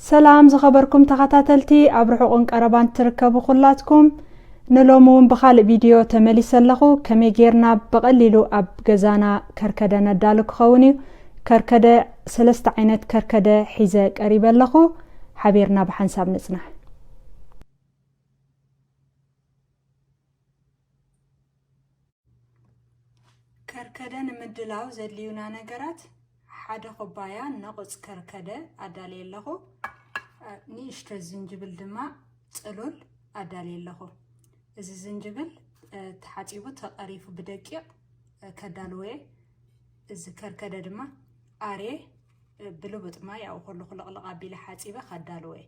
ሰላም ዝኸበርኩም ተኸታተልቲ፣ ኣብ ርሑቕን ቀረባን ትርከቡ ኩላትኩም፣ ንሎሚ እውን ብኻልእ ቪድዮ ተመሊሰ ኣለኹ። ከመይ ጌርና ብቐሊሉ ኣብ ገዛና ከርከደ ነዳሉ ክኸውን እዩ። ከርከደ፣ ሰለስተ ዓይነት ከርከደ ሒዘ ቀሪበ ኣለኹ። ሓቢርና ብሓንሳብ ንጽናሕ። ከርከደ ንምድላው ዘድልዩና ነገራት፣ ሓደ ኩባያ ነቑጽ ከርከደ ኣዳልየ ኣለኹ። እ፣ ንእሽቶ ዝንጅብል ድማ ጽሉል ኣዳልየ ኣለኹ። እዚ ዝንጅብል፣ እ፣ ተሓጺቡ ተቐሪፉ ብደቂቕ፣ እ፣ ከዳልዎ እየ። እዚ ከርከደ ድማ ኣርየ፣ እ፣ ብልቡጥ ማይ ኣብኡ ከለኹ ልቕልቕ ኣቢለ ሓጺበ ከዳልዎ እየ።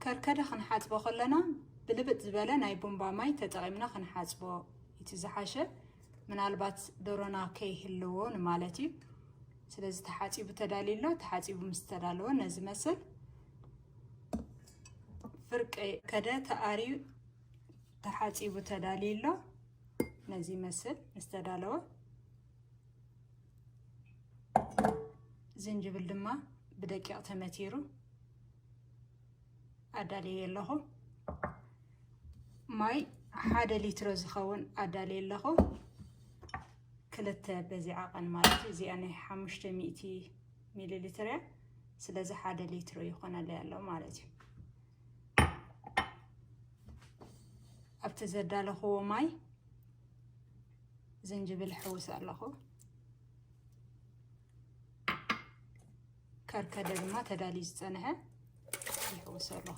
ከርከደ ክንሓጽቦ ከለና ብልብጥ ዝበለ ናይ ቡንባ ማይ ተጠቒምና ክንሓጽቦ እቲ ዝሓሸ፣ ምናልባት ዶሮና ከይህልዎ ንማለት እዩ። ስለዚ ተሓጺቡ ተዳልዩ ኣሎ። ተሓጺቡ ምስ ተዳለወ ነዚ መስል ፍርቂ ከደ ተኣርዩ ተሓጺቡ ተዳልዩ ኣሎ። ነዚ መስል ምስ ተዳለወ ዝንጅብል ድማ ብደቂቕ ተመቲሩ ኣዳልየ ኣለኹ። ማይ ሓደ ሊትሮ ዝኸውን ኣዳልየ ኣለኹ። ክልተ በዚ ዓቐን ማለት እዩ። እዚኣ ናይ ሓሙሽተ ሚእቲ ሚሊ ሊትር እያ። ስለዚ ሓደ ሊትሮ ይኾነለይ ኣሎ ማለት እዩ። ኣብቲ ዘዳለኽዎ ማይ ዝንጅብል ሕውስ ኣለኹ። ከርከደ ድማ ተዳልዩ ዝጸንሐ ይሕውስ ኣለኹ።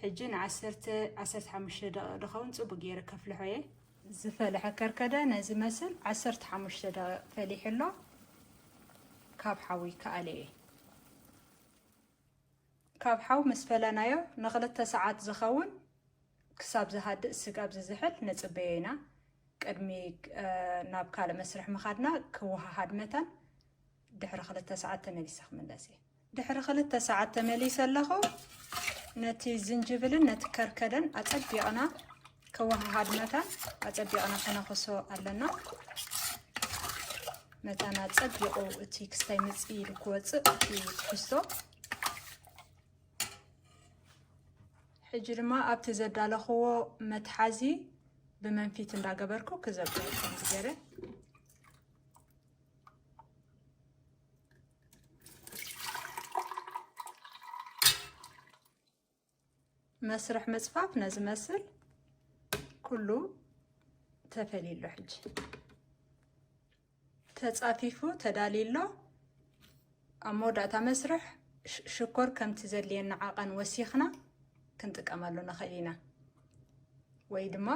ሕጂ ንዓሰርተ፣ ዓሰርተ ሓሙሽተ ደቂቕ ዝኸውን ጽቡቕ ገይረ ከፍልሖ እየ። ዝፈለሐ ከርከደ ነዚ መስል ዓሰርተ ሓሙሽተ ደቂቕ ፈሊሑ ኣሎ። ካብ ሓዊ ከኣልየ እየ። ካብ ሓው ምስ ፈለናዮ ንኽልተ ሰዓት ዝኸውን ክሳብ ዝሃድእ ስጋብ ዝዝሕል ንጽበዮ ኢና። ቅድሚ፣ እ፣ ናብ ካልእ መስርሕ ምኻድና ክወሃሃድ መታን ድሕሪ ክልተ ሰዓት ተመሊሰ ክምለስ እየ። ድሕሪ ክልተ ሰዓት ተመሊሰ ኣለኹ። ነቲ ዝንጅብልን ነቲ ከርከደን ኣጸቢቕና ክወሃሃድ መታን ኣጸቢቕና ከነኽሶ ኣለና። መታን ኣጸቢቑ እቲ ክስታይ ምጽእ ኢሉ ክወጽእ እቲ ትሕዝቶ። ሕጂ ድማ ኣብቲ ዘዳለኽዎ መትሓዚ ብመንፊት እንዳገበርኩ ክዘብጦ ከምዚ ገይረ። መስርሕ ምጽፋፍ ነዚ መስል ኩሉ ተፈልዩ ኣሎ። ሕጂ ተጻፊፉ ተዳልዩ ኣሎ። ኣብ መወዳእታ መስርሕ ሽ-፣ ሽኮር ከምቲ ዘድልየና ዓቐን ወሲኽና ክንጥቀመሉ ንኽእል ኢና፣ ወይ ድማ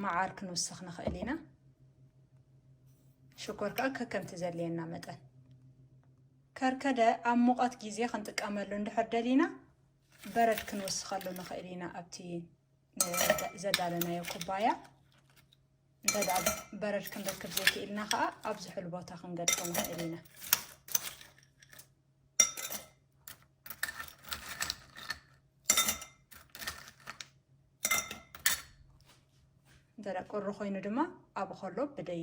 መዓር ክንውስኽ ንኽእል ኢና። ሽኮር ከኣ ከከምቲ ዘድልየና መጠን። ከርከደ ኣብ ሙቐት ግዜ ክንጥቀመሉ እንድሕር ደሊና፣ በረድ ክንውስኸሉ ንኽእል ኢና። ኣብቲ ዘዳለናዮ ኩባያ እንተ ደኣ በረድ ክንረክብ ዘይክኢልና ኸኣ ኣብ ዝሑል ቦታ ክንገድፎ ንኽእል ኢና። እንተ ደኣ ቁሪ ኮይኑ ድማ ኣብኡ ከሎ ብደይ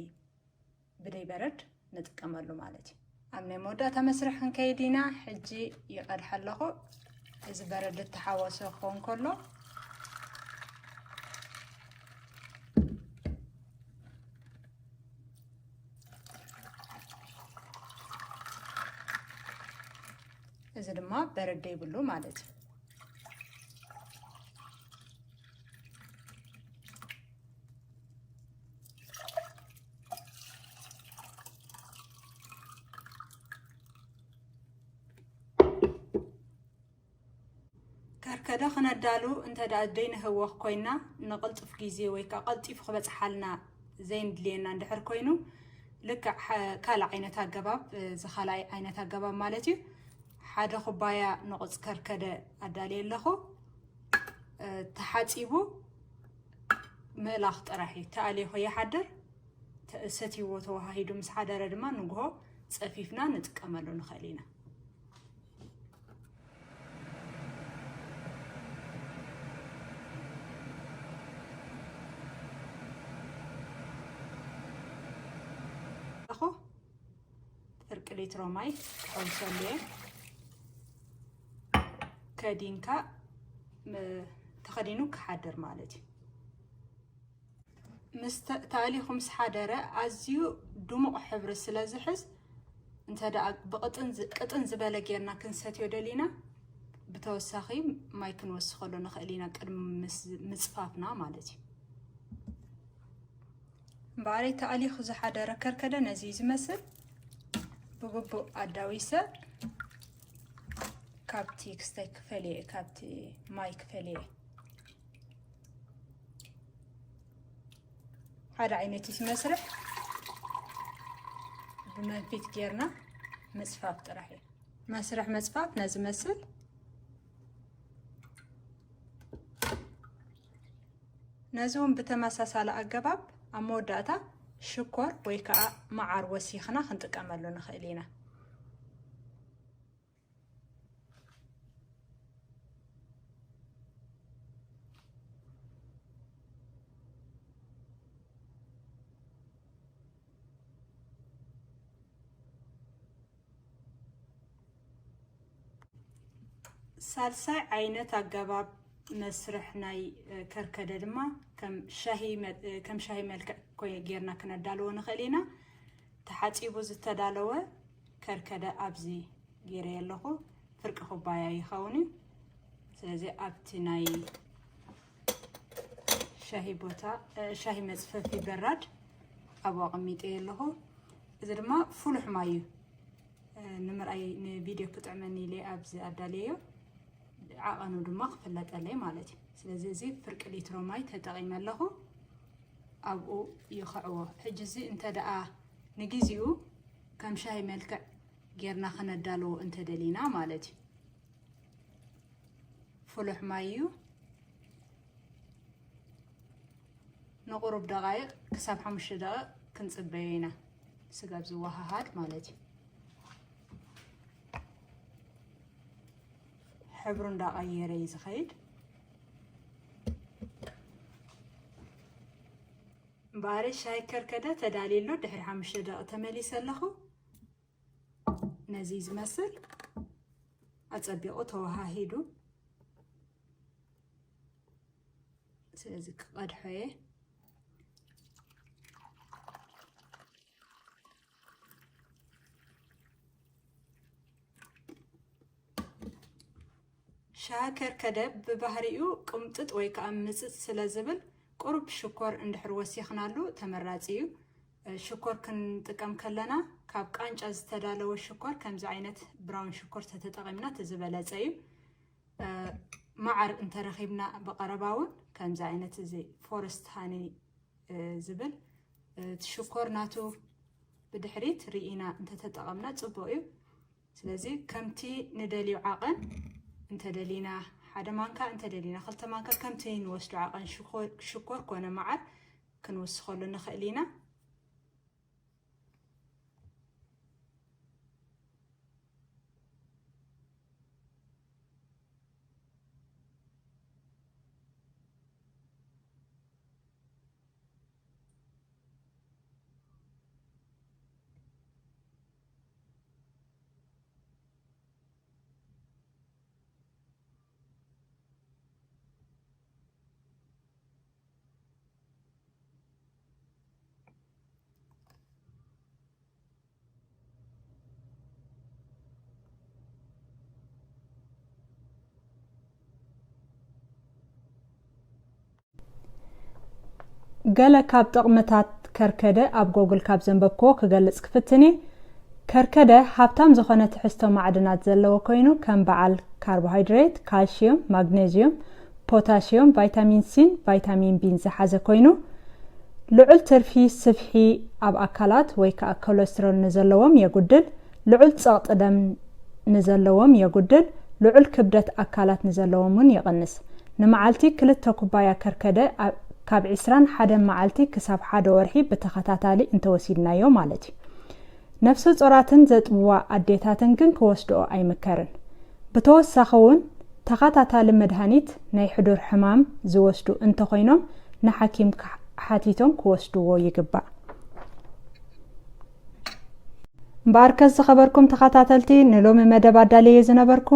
ብደይ በረድ ንጥቀመሉ ማለት እዩ። ኣብ ናይ መወዳእታ መስርሕ ክንከይድ ኢና። ሕጂ ይቐድሐ ኣለኹ። እዚ በረድ እተሓወሶ ክኸውን ከሎ፣ እዚ ድማ በረድ ዘይብሉ ማለት እዩ። ከርከደ ክነዳሉ እንተ ደኣ ደይንህወኽ ኮይና፣ ንቕልጡፍ ግዜ ወይ ከኣ ቀልጢፉ ክበጽሓልና ዘይንድልየና እንድሕር ኮይኑ፣ ልክዕ ሓ-፣ ካልእ ዓይነት ኣገባብ፣ እዚ ካልኣይ ዓይነት ኣገባብ ማለት እዩ። ሓደ ኩባያ ንቑጽ ከርከደ ኣዳልየ ኣለኹ። እ፣ ተሓጺቡ ምእላኽ ጥራሕ እዩ። ተኣልዩ ከይሓድር፣ ተ-፣ ሰትይዎ ተወሃሂዱ ምስ ሓደረ ድማ ንግሆ ጸፊፍና ንጥቀመሉ ንኽእል ኢና። ኣለኹ። ፍርቂ ሊትሮ ማይ ክሕውሰሉ እየ። ከዲንካ ም-፣ ተኸዲኑ ክሓድር ማለት እዩ። ምስ ተ-፣ ተኣሊኹ ምስ ሓደረ ኣዝዩ ድሙቕ ሕብሪ ስለ ዝሕዝ፣ እንተ ደኣ ብቕጥን ዝ-፣ ቅጥን ዝበለ ጌርና ክንሰትዮ ደሊና፣ ብተወሳኺ ማይ ክንወስኸሉ ንኽእል ኢና፣ ቅድሚ ምስ-፣ ምጽፋፍና ማለት እዩ። እምበኣረይ ተኣሊኹ ዝሓደረ ከርከደ ነዚ እዩ ዝመስል። ብግቡእ ኣዳዊሰ ካብቲ ክስተይ ክፈልየ፣ ካብቲ ማይ ክፈልየ። ሓደ ዓይነት እቲ መስርሕ ብመንፊት ጌርና ምጽፋፍ ጥራሕ እዩ። መስርሕ ምጽፋፍ ነዚ መስል። ነዚ እውን ብተመሳሳሊ ኣገባብ ኣብ መወዳእታ ሽኮር ወይ ከዓ መዓር ወሲኽና ክንጥቀመሉ ንኽእል ኢና። ሳልሳይ ዓይነት ኣገባብ መስርሕ ናይ፣ እ፣ ከርከደ ድማ ከም ሻሂ መ-፣ እ፣ ከም ሻሂ መልክዕ ኮይ-፣ ጌርና ክነዳልዎ ንኽእል ኢና። ተሓጺቡ ዝተዳለወ ከርከደ ኣብዚ ጌረዮ ኣለኹ። ፍርቂ ኩባያ ይኸውን እዩ። ስለዚ ኣብቲ ናይ ሻሂ ቦታ፣ እ፣ ሻሂ መጽፈፊ በራድ ኣብኡ ኣቐሚጠዮ ኣለኹ። እዚ ድማ ፍሉሕ ማይ እዩ። እ፣ ንምርኣይ ንቪድዮ ክጥዕመኒ ኢለ ኣብዚ ኣዳልየዮ። ዓቐኑ ድማ ክፍለጠለይ ማለት እዩ። ስለዚ እዚ ፍርቂ ሊትሮ ማይ ተጠቒመ ኣለኹ። ኣብኡ ይኽዕዎ። ሕጂ እዚ እንተ ደኣ ንግዜኡ ከም ሻሂ መልክዕ ጌርና ከነዳልዎ እንተደሊና ማለት እዩ። ፍሉሕ ማይ እዩ። ንቁሩብ ደቓይቕ ክሳብ ሓሙሽተ ደቂቕ ክንጽበዮ ኢና። ስጋብ ዝወሃሃድ ማለት እዩ። ሕብሩ እንዳቐየረ እዩ ዝኸይድ። እምበኣር ሻሂ ከርከደ ተዳልዩ ኣሎ። ድሕሪ ሓሙሽተ ደቂቕ ተመሊሰ ኣለኹ። ነዚ ዝመስል ኣጸቢቑ ተወሃሂዱ። ስለዚ ክቐድሖ እየ። ሻሂ ከርከደ ብባህሪኡ ቁምጥጥ ወይ ከዓ ምጽጽ ስለ ዝብል ቁሩብ ሽኮር እንድሕር ወሲኽናሉ ተመራጺ እዩ። ሽኮር ክንጥቀም ከለና ካብ ቃንጫ ዝተዳለወ ሽኮር፣ ከምዚ ዓይነት ብራውን ሽኮር ተተጠቒምና እቲ ዝበለጸ እዩ። እ፣ መዓር እንተረኺብና ብቐረባ እውን ከምዚ ዓይነት እዚ ፎረስት ሃኒ፣ እ፣ ዝብል፣ እ፣ እቲ ሽኮር ናቱ ብድሕሪት ርኢና እንተተጠቐምና ጽቡቕ እዩ። ስለዚ ከምቲ ንደልዮ ዓቐን እንተደሊና ሓደ ማንካ፣ እንተደሊና ክልተ ማንካ፣ ከምቲ ንወስዶ ዓቐን ሽኮር፣ ሽኮር ኮነ መዓር ክንውስኸሉ ንኽእል ኢና። ገለ ካብ ጥቕምታት ከርከደ ኣብ ጎግል ካብ ዘንበብክዎ ክገልጽ ክፍትን እየ። ከርከደ ሃብታም ዝኾነ ትሕዝቶ ማዕድናት ዘለዎ ኮይኑ፣ ከም በዓል ካርቦሃይድሬት፣ ካልሽየም፣ ማግኔዝየም፣ ፖታሽየም፣ ቫይታሚን ሲን ቫይታሚን ቢን ዝሓዘ ኮይኑ፣ ልዑል ትርፊ ስብሒ ኣብ ኣካላት ወይ ከዓ ኮለስትሮል ንዘለዎም የጉድል፣ ልዑል ጸቕጢ ደም ንዘለዎም የጉድል፣ ልዑል ክብደት ኣካላት ንዘለዎም እውን ይቕንስ። ንመዓልቲ ክልተ ኩባያ ከርከደ ኣብ፣ ካብ ዕስራን ሓደን መዓልቲ ክሳብ ሓደ ወርሒ ብተኸታታሊ እንተወሲድናዮ ማለት እዩ። ነፍሰ ጾራትን ዘጥብዋ ኣዴታትን ግን ክወስድኦ ኣይምከርን። ብተወሳኺ እውን ተኸታታሊ መድሃኒት ናይ ሕዱር ሕማም ዝወስዱ እንተኾይኖም ንሓኪም ክሓ-፣ ሓቲቶም ክወስድዎ ይግባእ። እምበኣርከስ ዝኸበርኩም ተኸታተልቲ፣ ንሎሚ መደብ ኣዳልየ ዝነበርኩ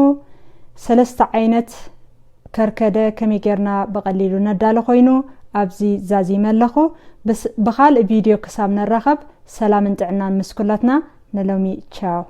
ሰለስተ ዓይነት ከርከደ ከመይ ጌርና ብቐሊሉ ነዳሎ ኮይኑ ኣብዚ ዛዚመ ኣለኹ። ብስ- ብኻልእ ቪድዮ ክሳብ ንራኸብ ሰላምን ጥዕናን ምስ ኩላትና። ንሎሚ ቻው።